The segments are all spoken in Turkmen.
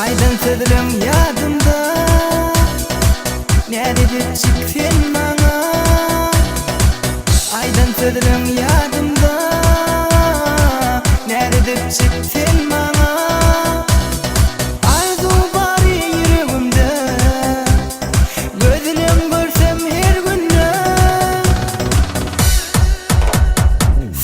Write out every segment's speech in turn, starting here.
Aýdan sözleň ýadymda Näz edipjik sen maňa Aýdan sözleň ýadymda Näz edipjik sen maňa Arzuw bary ýüregimde Gözleň görsem her günde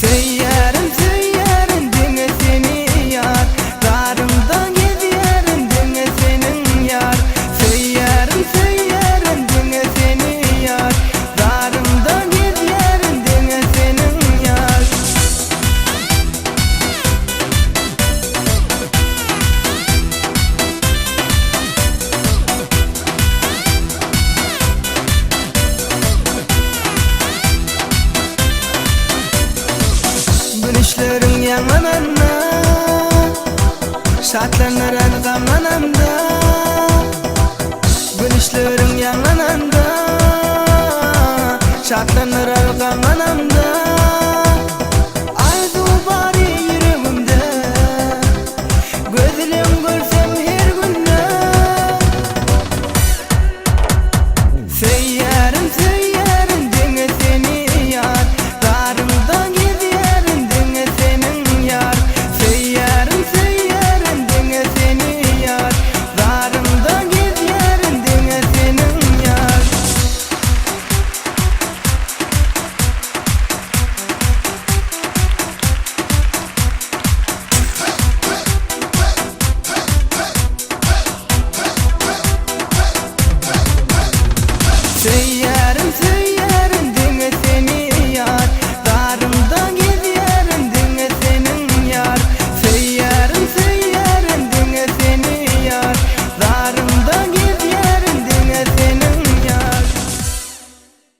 Söýýärin, söýýärin diňe seni ýar Garymda gezýärin diňe seniň ýar Söýýärin, söýýärin diňe seni ýar Garymda gezýärin diňe seniň ýar. Gülüşleriň ýaňlananda, Şatlanaryn gamlanamda. Gülüşleriň ýaňlananda, Şatlanaryn gamlanamda. Arzuw bary ýüregimde, Gözleň görsem.